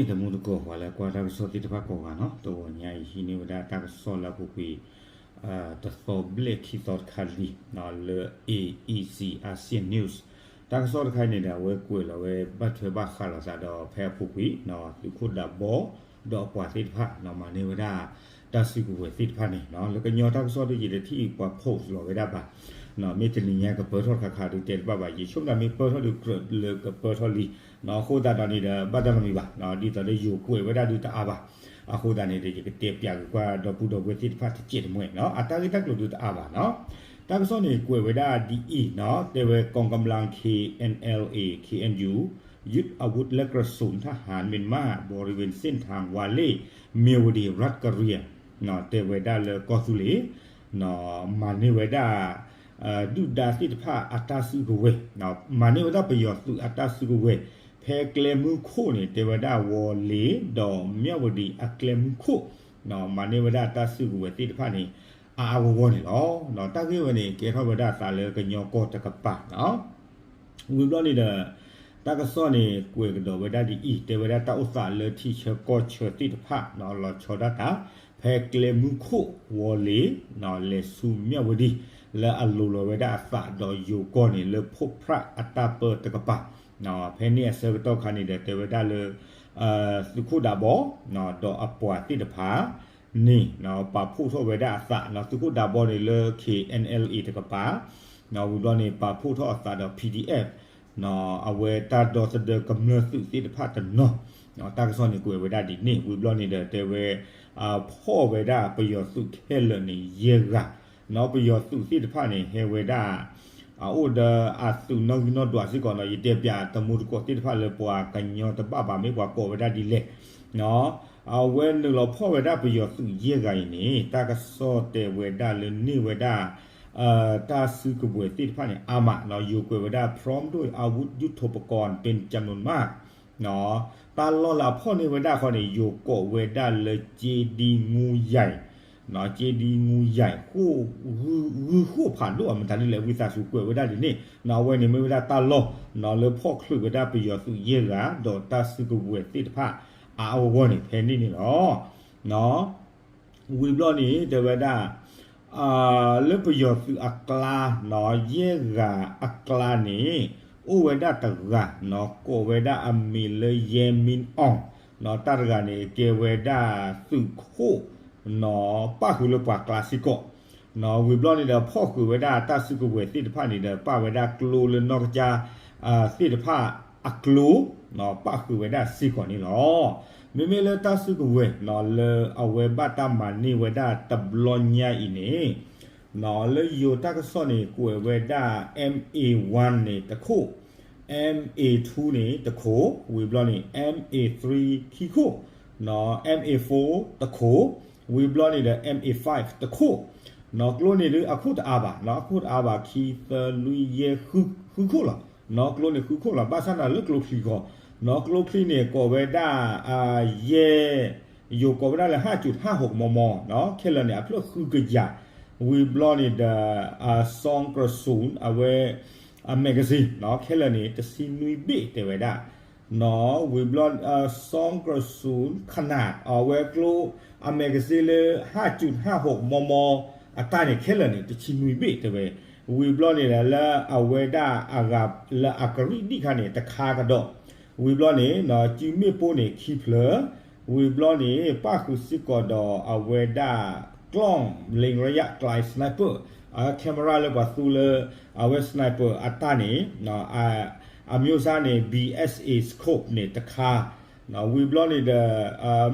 တမူတကိး ပှၤလၢကွၢ်တၢ်ကစီၣ်သ့ၣ်တဖၣ်ကိးဂၤနီၤ, တဂီၤညါအံၤ ဟံးန့ၢ်ဝဲဒၣ်တၢ်ကစီၣ်လၢအပူၤကွံာ် တသီဘျဲၣ်ခံသီတခါလံ လၢ A E C Asia News တၢ်ကစီၣ်တခါအံၤန့ၣ်ဒီး အဝဲကွဲးလီၤဝဲဘၣ်ထွဲဘၣ်ဃးလိာ်သးဒီးဖဲအပူၤကွံာ် သုးခိၣ်ဒးဘီ ဒီးအပှၤသ့ၣ်တဖၣ် မၤန့ၢ်ဝဲဒၣ် တၢ်စုကဝဲၤသ့ၣ်တဖၣ်န့ၣ် လၢကညီတၢ်ကစီၣ်ဒ်ယတထံၣ်ပှၤ post လီၤဝဲဒၣ်ဘၣ် မ့ၢ်တနံၤညါကပၢၢ်ထီၣ်တခါခါဒုးတဲတဘၣ်ဘၣ် ယဆိကမိၣ်မ့ၢ်ပၢၢ်ထီၣ်ဒုးကြၢးလၢကပၢၢ်ထီၣ်လံ အဃိသတးဒီးန့ၣ်ဒီး ဘၣ်တၢ်နီတမံၤဘၣ် ဒ်သိးလၢယိၤကွဲးဝဲဒၣ်ဒုးတအါဘၣ် အဃိသတးန့ၣ်ဒီး ယကတဲပၠးက့ၤကွၢ်ဒီပုၢ်ဒီဝဲၢ်သ့ၣ်တဖၣ်တစဲးတမှဲၤနီၤ အတၢ်ဂ့ၢ်တၢ်ကျိၤဒုးတအါဘၣ်နီၤ တၢ်ကစီၣ်န့ၣ်ကွဲးဝဲဒၣ်ဒ်အံၤနီၤ တဲဝဲ กองกำลัง เคเอ็นแอลเอ เคเอ็นยู ยึดอาวุธและกระสุนทหารเมียนมาบริเวณเส้นทางวาเล่ เมียวดี รัฐกะเหรี่ยง တဲဝဲဒၣ်လၢကီၢ်သူလ့ၤ မၤန့ၢ်ဝဲဒၣ် ဒုၣ်ဒါသ့ၣ်တဖၣ်အတၢ်စုကဝဲၤ မၤန့ၢ်ဝဲဒၣ်ပယီၤသုးအတၢ်စုကဝဲၤ ဖဲကျဲမုၢ်ခိၣ်န့ၣ် တဲဝဲဒၣ်ဝီၤလ့ၤ ဒီးမၠၣ်ဝတံၤအကျဲမုၢ်ခိၣ် မၤန့ၢ်ဝဲဒၣ်တၢ်စုကဝဲၤသ့ၣ်တဖၣ်န့ၣ် အါအါဂီၢ်ဂီၢ်န့ၣ်လီၤ. တၢ်ဂ့ၢ်ဝဲန့ၣ် ကဲထီၣ်ဝဲဒၣ်သးလၢကညီကီၢ်တကပၤနီၤ ဝံၤဘျီန့ၣ်ဒီး တၢ်ကစီၣ်န့ၣ် ကွဲးကဒီးဝဲဒၣ်ဒ်အံၤ တဲဝဲဒၣ်တၢ်အိၣ်သးလၢထံဆၢကီၢ်ဆၢသ့ၣ်တဖၣ် လီၤဆီဒၣ်တၢ် ဖဲကျဲမုၢ်ခိၣ် ဝီၤလ့ၤ လဲၤဆူမၠၣ်ဝတံၤ လၢအလိၤလီၤဝဲဒၣ်အသးဒီးယိၤကီၢ်န့ၣ် လၢဖိးဖြးအတၢ်ပၢတကပၤ ဖဲန့ၣ်အဆၢကတီၢ်ခါန့ၣ်ဒီး တဲဝဲဒၣ်လၢ သုးခိၣ်ဒးဘီ ဒီးအပှၤသ့ၣ်တဖၣ်န့ၣ် ပာ်ဖှိၣ်ထီၣ်ဝဲဒၣ်အသး သုးခိၣ်ဒးဘီန့ၣ်လၢ K N L A တကပၤ ဝံၤဘျီန့ၣ် ပာ်ဖှိၣ်ထီၣ်အသးဒီး P D F အဝဲတၢ်ဒီသဒၢကမျၢၢ်သုးသ့ၣ်တဖၣ်တနီၤ တၢ်ကစီၣ်န့ၣ်ကွဲးဝဲဒၣ်ဒ်န့ၣ် ဝံၤဘျီန့ၣ်ဒီးတဲဝဲ ဖီၣ်ဝဲဒၣ်ပယီၤသုးခဲလၢာ်န့ၣ် ယဲၢ်ဂၤ ပယီၤသုးသ့ၣ်တဖၣ်န့ၣ် ဟဲဝဲဒၣ် အအိၣ်ဒီးအသုးနီၣ်ဂံၢ်နီၣ်ဒွးစ့ၢ်ကီးနီၤ ယတဲပၠးတမူတကိးသ့ၣ်တဖၣ်လၢပှၤကညီတဘၣ်ဘၣ် မ့ၢ်ပှၤကိးဝဲဒၣ်ဒ်လဲၣ် အဝဲနုာ်လီၤဖီၣ်ဝဲဒၣ်ပယီၤသုးယဲၢ်ဂၤအံၤန့ၣ် တၢ်ကစီၣ်တဲဝဲဒၣ်လၢန့ၢ်ဝဲဒၣ် တၢ်စုကဝဲၤသ့ၣ်တဖၣ်န့ၣ် အါမး ယိၤကွဲးဝဲဒၣ် พร้อมด้วยอาวุธยุทโธปกรณ์เป็นจำนวนมาก တၢ်လီၢ်လၢအဖီၣ်န့ၢ်ဝဲဒၣ်ဃီန့ၣ် ယိၤကိးဝဲဒၣ်လၢ เจดีย์งูใหญ่ เจดีย์งูใหญ่ ဃုဃုဃိၣ်ဖးဒိၣ် အမတၤဒ်လဲၣ် ဝံသးစူၤကွဲးဝဲဒၣ်ဒ်န့ၣ် အဝဲန့ၣ်မ့ၢ်ဝဲဒၣ်တၢ်လီၢ် လၢဖီၣ်ချုးဝဲဒၣ်ပယီၤသုးယဲၢ်ဂၤ ဒီးတၢ်စုကဝဲၤသ့ၣ်တဖၣ် အါအါဂီၢ်ဂီၢ်န့ၣ် ဖဲန့ၣ်န့ၣ်လီၤ. ဝံၤဘျီန့ၣ် တဲဝဲဒၣ် လၢပယီၤသုးအကျါ ယဲၢ်ဂၤအကျါန့ၣ် အိၣ်ဝဲဒၣ်တဂၤ ကိးဝဲဒၣ်အမံၤလၢ ရဲမင်းအောင် တၢ်တဂၤန့ၣ် ကဲဝဲဒၣ်သုးခိၣ် ပၣ်ဃုာ်လၢပှၤကျါစ့ၢ်ကီး ဝံၤဘျီန့ၣ်ဒီး ဖီၣ်ဃုာ်ဝဲဒၣ်တၢ်စုကဝဲၤသ့ၣ်တဖၣ်န့ၣ်ဒီး ပၣ်ဝဲဒၣ်ကျိလၢနီၢ်ကစၢ်သ့ၣ်တဖၣ်အကျိ ပၣ်ဃုာ်ဝဲဒၣ်စ့ၢ်ကီးန့ၣ်လီၤ. မ့မ့ၢ်လၢတၢ်စုကဝဲၤ လၢအဝဲဘၣ်တၢ်မၤန့ၢ်ဝဲဒၣ်တဘျီညါအံၤန့ၣ် လၢယိၤတၢ်ကစီၣ်န့ၣ် ကွဲးဝဲဒၣ် M A one န့ၣ်တခိၣ် M A two န့ၣ်တခိၣ် ဝံၤဘျီန့ၣ် M A three ခံခိၣ် M A four တခိၣ် ဝံၤဘျီန့ၣ်ဒီး M A five တခိၣ် နီၢ်ကျိန့ၣ်ဒုးအခိၣ်တအါဘၣ် အခိၣ်တအါဘၣ် ခံ သၢ လွံၢ် ယဲၢ် ဃု ဃုခိၣ်လီၤ. နီၢ်ကျိန့ၣ်ဃုခိၣ်လီၤ ဘၣ်ဆၣ်န့ၣ်လၢကျိချံဃီ နီၢ်ကျိချံန့ၣ် ကိးဝဲဒၣ် ယဲၢ် ယိၤကိးဝဲဒၣ်လၢ ห้าจุดห้าหก မမ ခဲလၢာ်န့ၣ် အဖျၢၣ်ဃုကယၤ ဝံၤဘျီန့ၣ်ဒီး ซองกระสุน အဝဲ magazine ခဲလၢာ်န့ၣ် တဆံနွံဘ့ၣ်တဲဝဲဒၣ် ဝံၤဘျီ ซองกระสุนขนาด အဝဲကျိ အ magazine လၢ ห้าจุดห้าหก မမ အတၢ်န့ၣ် ခဲလၢာ်န့ၣ် တဆံနွံဘ့ၣ်တဲဝဲ ဝံၤဘျီန့ၣ်ဒီး လၢအဝဲဒၣ်အဂၤလၢအကရံၣ်ဒံၣ်ခါန့ၣ် တခါကဒီး ဝံၤဘျီန့ၣ် စုမ့ၣ်ပိၢ်န့ၣ်ခံဖျၢၣ် ဝံၤဘျီန့ၣ် ပၣ်ဃုာ်စ့ၢ်ကီးဒီးအဝဲဒၣ် กล้องเล็งระยะไกล sniper camera လၢပှၤသူလၢ အဝဲ sniper အတၢ်န့ၣ် အမျိုးအစားန့ၣ် B S A scope န့ၣ်တခါ ဝံၤဘျီန့ၣ်ဒီး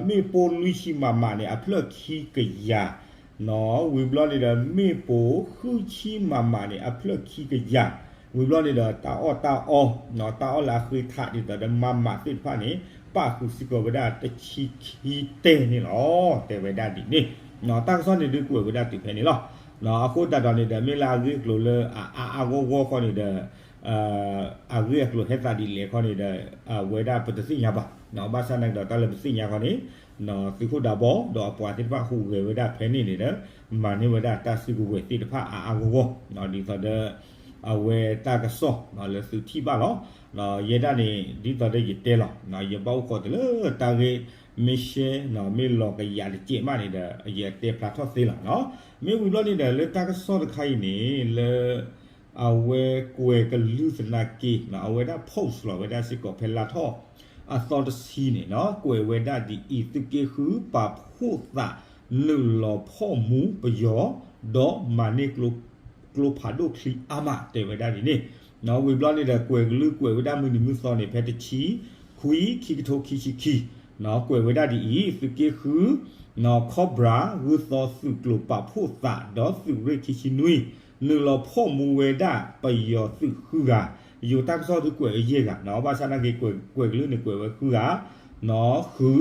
မ့ၣ်ပိၢ်လွံၢ်ဆံ မမ န့ၣ် အဖျၢၣ်ခံကယၤ ဝံၤဘျီန့ၣ်ဒီး မ့ၣ်ပိၢ်ဃုဆံ မမ န့ၣ် အဖျၢၣ်ခံကယၤ ဝံၤဘျီန့ၣ်ဒီး တၢ်အီၣ်တၢ်အီ တၢ်အီၣ်လၢအဃ့ထးဒ်သိးဒီး မမ သ့ၣ်တဖၣ်န့ၣ် ပၣ်ဃုာ်စ့ၢ်ကီးဝဲဒၣ်တဆံခံတဲန့ၣ်လီၤ. တဲဝဲဒၣ်ဒ်န့ၣ် တၢ်ကစီၣ်န့ၣ်ဒုးကွဲးဝဲဒၣ်တုၤဖဲန့ၣ်လီၤ. အဃိသတးဒီးန့ၣ်ဒီး မ့ၢ်လၢအဂ့ၢ်အကျိၤလၢအအါအါဂီၢ်ဂီၢ်ဃီန့ၣ်ဒီး အဂ့ၢ်အကျိၤဟဲသးဒ်လဲၣ်ခီန့ၣ်ဒီး အဝဲဒၣ်ပတသ့ၣ်ညါဘၣ်. ဘၣ်ဆၣ်သနာ်က့ဒီး တၢ်လၢပသ့ၣ်ညါခီန့ၣ် သုးခိၣ်ဒးဘီ ဒီးအပှၤသ့ၣ်တဖၣ်ဟူးဂဲၤဝဲဒၣ်ဖဲန့ၣ်န့ၣ်ဒီး မၤန့ၢ်ဝဲဒၣ်တၢ်စုကဝဲၤသ့ၣ်တဖၣ်အါအါဂီၢ်ဂီၢ် ဒ်သိးဒီး အဝဲတၢ်ကစီၣ်လၢသုထံၣ်ဘၣ်လီၤ. ယဲဒၣ်န့ၣ် ဒ်သိးဒီးယတဲလီၤ, ယဘၣ်အိၣ်ဃီတလၢတၢ်ဂ့ၢ် မ့ၢ်ရှဲ မ့ၢ်လီၤကယၤတစဲးမးန့ၣ်ဒီး ယတဲဖျါထီၣ်သ့လီၤ. မ့ၢ်ဝံၤဘျီန့ၣ်ဒီး လၢတၢ်ကစီၣ်တခါအံၤန့ၣ် လၢ အဝဲကွဲးကလုၢ်သနာ်က့ အဝဲဒၣ် post လီၤဝဲဒၣ်စ့ၢ်ကီး ဖဲလါထီၣ်အသီတဆံန့ၣ် ကွဲးဝဲဒၣ်ဒ်အံၤ, သုးက့ဃုပာ်ဖှိၣ်သး နုာ်လီၤဖီၣ်မူပယီၤ ဒီးမၤန့ၢ် ကျိဖးဒိၣ်ချံအါမး တဲဝဲဒၣ်ဒ်န့ၣ်. ဝံၤဘျီန့ၣ်ဒီး ကွဲးကလုၢ်ကွဲးဝဲဒၣ်မုၢ်နံၤမုၢ်သီန့ၣ် ဖဲတဆံခွံ ခံကထိခံဆံခံ ကွဲးဝဲဒၣ်ဒ်အံၤ, သုးက့ဃု Cobra ဂုၢ်သီသုးကျိၤပာ်ဖှိၣ်သး ဒီးသုးရ့ၣ်ခံဆံနွံ နုာ်လီၤဖီၣ်မူဝဲဒၣ်ပယီၤသုးဃုဂၤ, ယိၤတၢ်ကစီၣ်ဒုးကွဲးဝဲယဲၢ်ဂၤ, ဘၣ်ဆၣ်နာ်က့ ကွဲးကလုၢ်န့ၣ်ကွဲးဝဲဃုဂၤ, ဃု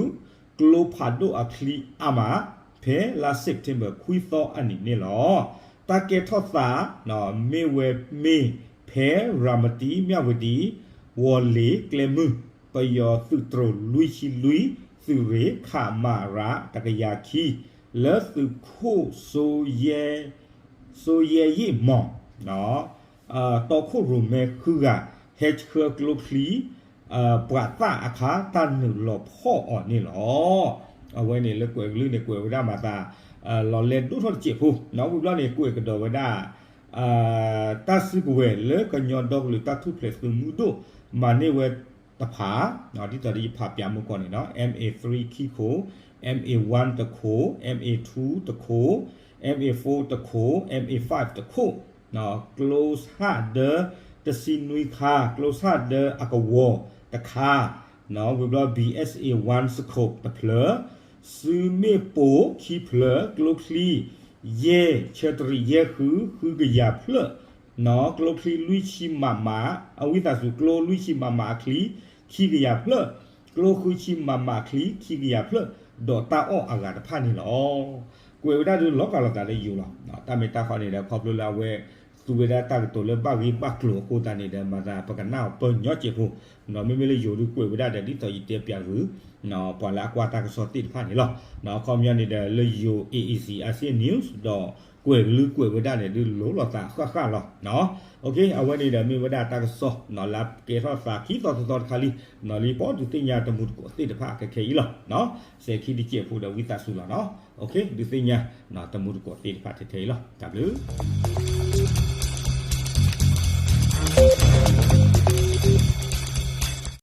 ကျိဖးဒိၣ်အချံအါမး ဖဲလါ September ခွံသီအနံၤန့ၣ်လီၤ. တၢ်ကဲထီၣ်သး မ့ၢ်ဝဲမ့ၢ်ဖဲရၤမတံ မၠၣ်ဝတံ ဝီၤလ့ၤကျဲမုၢ် ပယီၤသုးတြိၤလွံၢ်ဆံလွံၢ် သုးရ့ၣ် ခမရ တကယၤခံ လၢသုးခိၣ် စိယဲယ့ၣ်မီၤ တီခိၣ်ရိၣ်မဲဃုဂၤ ဟဲဆှၢကျိချံ ပှၤသၣ်အခါ တၢ်နုာ်လီၤဖီၣ်အီၤန့ၣ်လီၤ. အဝဲန့ၣ်လၢကွဲးကလုၢ်န့ၣ် ကွဲးဝဲဒၣ်မၤသး လီၤလဲဒိၣ်ထီၣ်တစဲးဖိ, ဝံၤဘျီန့ၣ် ကွဲးကဒီးဝဲဒၣ် တၢ်စုကဝဲၤလၢကညီဒီကလုာ်တၢ်ထူၣ်ဖျဲးသုးမုၢ်ဒိၣ် မၤန့ၢ်ဝဲတဖၣ်, ဒ်သိးဒီးယဖးပၠးမူကီၢ်န့ၣ်လီၤ, M A three ခံခိၣ်, M A one တခိၣ်, M A two တခိၣ်, M A four တခိၣ်, M A five တခိၣ်, ကျိဆၣ်ဒၢတဆံနွံခါ, ကျိဆၣ်ဒၢအကဝီၤတခါ, ဝံၤဘျီ B S A one စခိးတဖျၢၣ်, စုမ့ၣ်ပိၢ်ခံဖျၢၣ်, ကျိချံ ယဲၢ် ဆၢတရံးယဲၢ်ဃု ဃုကယၤဖျၢၣ်, ကျိချံလွံၢ်ဆံ မမ အဝံသးစူၤ ကျိလွံၢ်ဆံ မမ အချံ ခံကယၤဖျၢၣ်, ကျိဃုဆံ မမ အချံ ခံကယၤဖျၢၣ်, ဒီးတၢ်အီၣ်အဂၤတဖၣ်န့ၣ်လီၤ. ကွဲးဝဲဒၣ်ဒုးလီၤကၤလိာ်သးလၢယိၤလီၤ. တၢ်မ့ၢ်တၢ်ဃီန့ၣ်ဒီး ခီဖျိလၢအဝဲ သူဝဲဒၣ်တၢ်ကတိၤလၢဘၣ်ဂ့ၢ်ဘၣ်ကျိၤအဃိသတးန့ၣ်ဒီး မၤသးပကနၣ်အီၤပညီစဲးဖိ, မ့မ့ၢ်လၢယိၤဒုးကွဲးဝဲဒၣ်ဒီး ဒ်သိးယတဲပၠးသု ပှၤလၢအကွၢ်တၢ်ကစီၣ်သ့ၣ်တဖၣ်န့ၣ်လီၤ. အခီပညီန့ၣ်ဒီး လၢယိၤ A A C Asia News ဒီးကွဲးကလုၢ်ကွဲးဝဲဒၣ်န့ၣ် ဒုးလိၤလိာ်သးဃၣ်ဃၣ်လီၤ. အဝဲန့ၣ်ဒီးမ့ၢ်ဝဲဒၣ်တၢ်ကစီၣ် လၢကဲထီၣ်သးခံသီသီတခါလံ, လံပီဒုးသ့ၣ်ညါတမူတကိးသ့ၣ်တဖၣ်ခဲခဲအံၤလီၤ. စဲၤခံတစဲးဖိဒီးဝံသးစူၤလီၤနီၤ. ဒုးသ့ၣ်ညါ တမူတကိးသ့ၣ်တဖၣ်ထဲထဲအံၤလီၤ. တၢ်ဘျုး